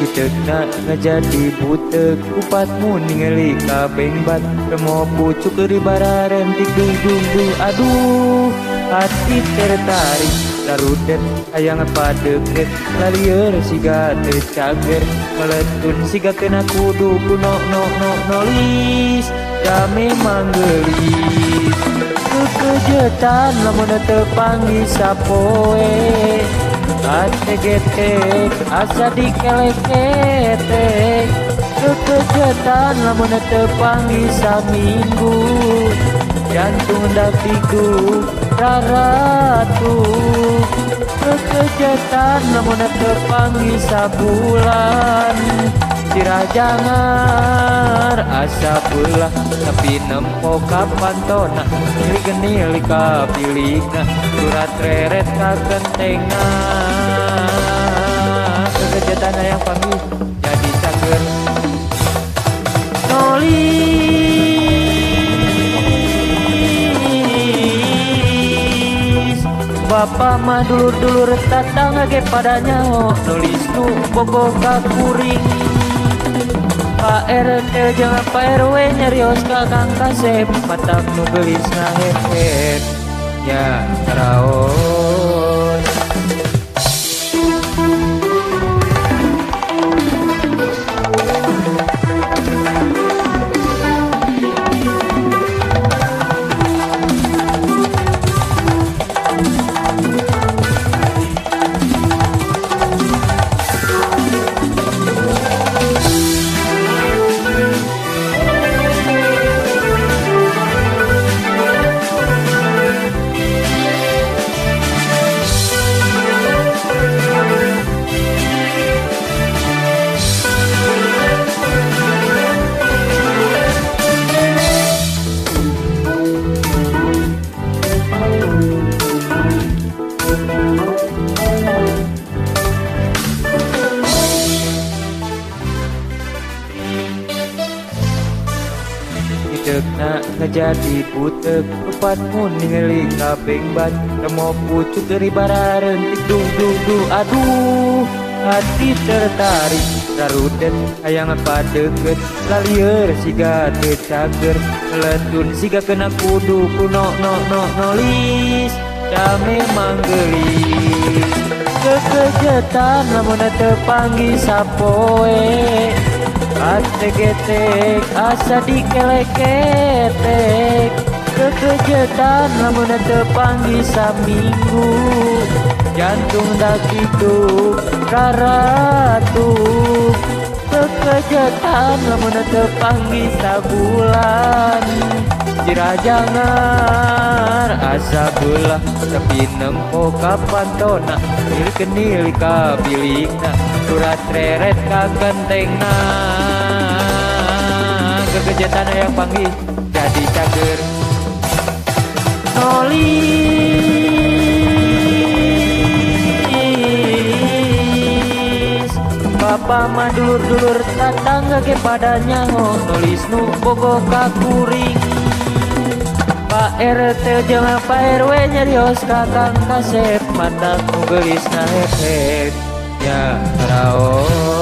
Kitekna ngajadi butek upatmu ningali kabengbat remo pucuk di bararentik dung dung dung aduh hati tertarik larudet hayang padeket lalieur siga teu cager meletun siga kena kudu kuno no no nolis da memang geulis kekejetan lamun teu panggih sapoe ate getek asa dikelek-ketek kekejetan lamun teu panggih saminggu jantung dapiku raratu kekejetan lamun teu panggih sabulan sirah jangar asa belah tapi nempo kapan tona milik genilik kabilikna surat reret ka kentengna kekejetan yang panggih jadi cager nolis bapak mah dulur-dulur tatangga ge padanya nulis nu bogoh ka kuring Pak RT jangan Pak RW nyarios ka Kang Kasep matak nu geulis ngahehet nya karaos. Kitekna ngajadi butek upatmu ningali kabengbat remo pucuk dari bararentik dung dung dung aduh hati tertarik rarudet hayang padeket lalieur siga teu cager meletun siga kena kudu kuno no no nolis da memang geulis kekejetan lamun teu panggih sapoe ate getek asa dikelek-ketek kekejetan lamun teu panggih saminggu jantung dakitu raratu kekejetan lamun teu panggih sabulan sirah jangar asa belah tapi nempo kapan tona milik genilik kabilikna surat reret ka kentengna kekejetan yang panggih jadi cager nolis bapak mah dulur-dulur tatangga ge padanya nulis nu bogoh ka kuring Pak RT jeung Pak RW nyarios ka Kang Kasep matak nu geulis ngahehet nya karaos.